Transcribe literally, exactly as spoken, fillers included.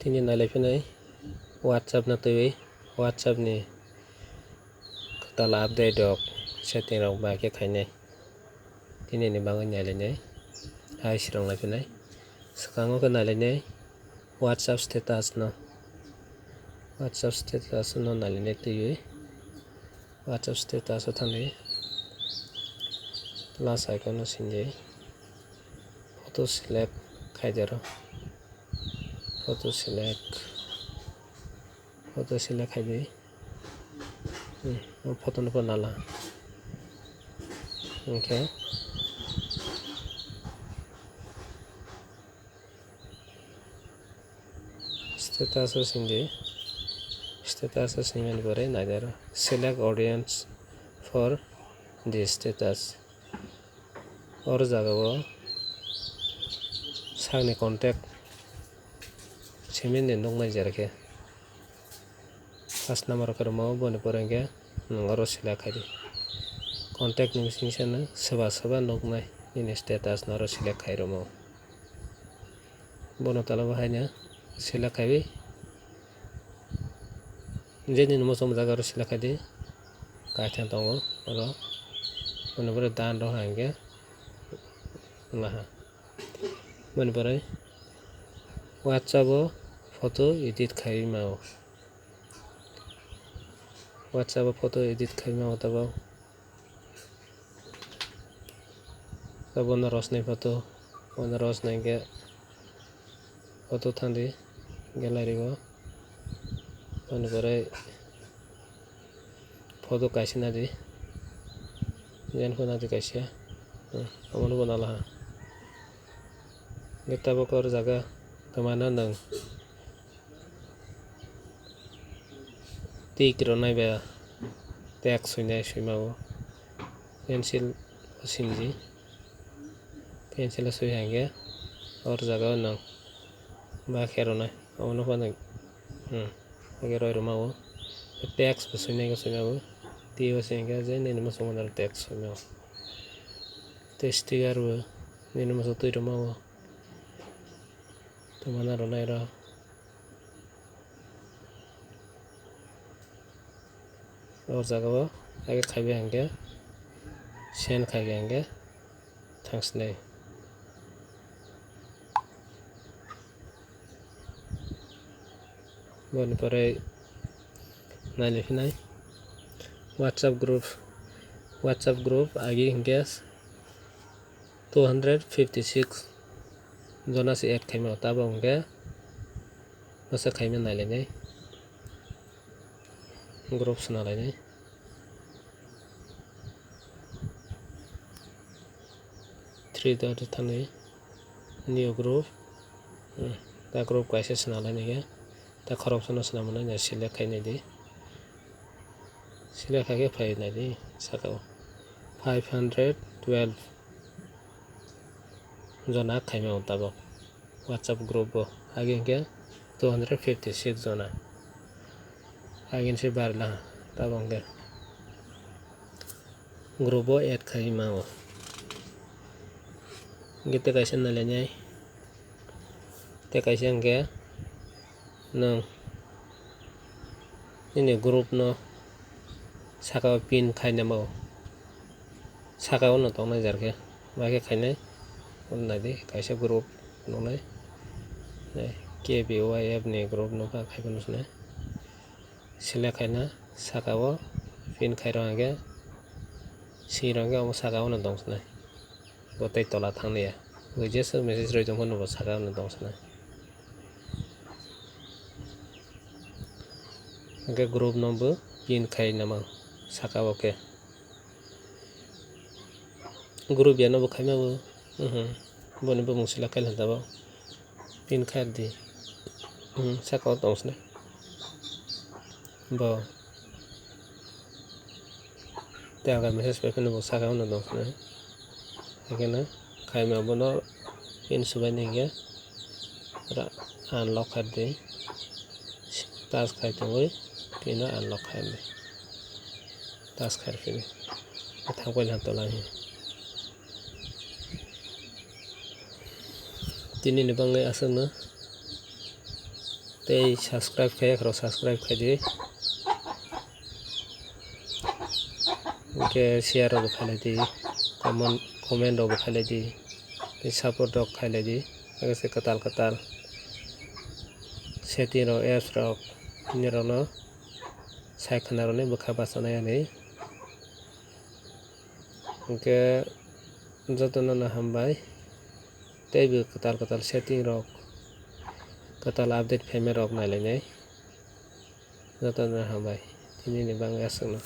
Tini nailai phinai WhatsApp no twiwi WhatsApp ni kwtal update rok, setting rok bai khe khainai. Tini ni bagwi nailainai. Hai srwng lai phinai. Swkango khe nailainai WhatsApp status no. WhatsApp status no nailainai twiwi. WhatsApp status o thangdi. Plus icon no sindi. Photo select khaidi oro. Photo select. Photo select khaidi. Hmm, o photo no pho nala. Hwnkhe status o sindi. Status o singmani pore naidi oro select audience for the status. Oro jaga o sakni contact simi ni nuknai jera khe. First number o khe rwmao, boni pore hwnkhe nwng oro select khaidi. Contact ni bising se nwng swba swba nuknai nini status no oro select khai rwmao. Bono tola bo haino select khaiwi je nini muchungma jaga oro select khaidi. Kaithang tongo oro. Boni pore done rw hwnkhe wnglaha. Boni pore WhatsApp o photo edit khaiwi mao. WhatsApp o photo edit khaima o tabok. Tabok no rosnai photo, bono rosnai hwnkhe photo thangdi gallery o. Boni pore photo kaisa nadi, yen pho nadi kaisa, hmm, omono bo nalaha. Hwnkhe tabok oro jaga twmana nwng tik rwnai ba tag swinai swima o pencil o sinji, pencil o swi hwnkhe oro jaga o nwng ba khe rwnai omono phano, hmm, hwnkhe roi rwma o tag bo swinai swima o twi o se hwnkhe je nini muchungma tag swima o tei sticker bo nini muchung twi rwma o twmana rwnai rw. O jaga o age khaibai hwnkhe send khaibai hwnkhe thangsinai. Boni pore nailai phinai WhatsApp group, WhatsApp group age hwnkhe two hundred fifty six jona se add khaima, tabok hwnkhe masa khaima nailainai, group swnalainai. Three dot thani new group, hmm, ta group kaisa swnalainai khe ta khoroksa no swnam mwnai, select khainai di. Select khaikhe phai naidi saka o five hundred twelve jona khaima o tabok WhatsApp group o. Age hwnkhe two hundred fifty six jona. Age se barla tabok hwnkhe group o add khaima o. Hwnkhe tei kaisa nailainai. Tei kaisa hwnkhe nwng nini group no saka o pin khainai ma o, saka o no tongnai jar khe, bai khe khainai. Naidi kaisa group nuknai, K B Y F ni group nukha, khai phano sinai. Select khaina saka o pin khairok hwnkhe, swi rok hwnkhe omo saka o no tong sinai. Bo tei tola thanglia. Bo jesa message roi tongphano bo saka o no tong sinai. Hwnkhe group no bo pin khai namang saka o khe. Group ya no bo khaima bo, mhm, boni bumung select khai tabok. Pin khai di. Hmm, saka o tong sinai. Bo. Tei aga message pai phano bo saka o no tong sinai. Haikhe no khaima bono pin subai nai hwnkhe ra-, unlock khai di. Touch khai tongwi pin no unlock khai di. Touch khai phini. Thang pai na tola hi. Tini ni bagwi aswkno Tei subscribe khaiyakhe rok subscribe khaidi. Hwnkhe share rok bo khailai di, comment, comment rok bo khailai di, tei support rok khailai di. Loge se kwtal kwtal setting rok, apps rok, nini rokno sai khwna rwni bwkha bachanai ani. Hwnkhe jotono no hambai, tei bo kwtal kwtal setting rok, kwtal update phaima rok nailainai. Jotono hambai, tini ni bagwi aswkno.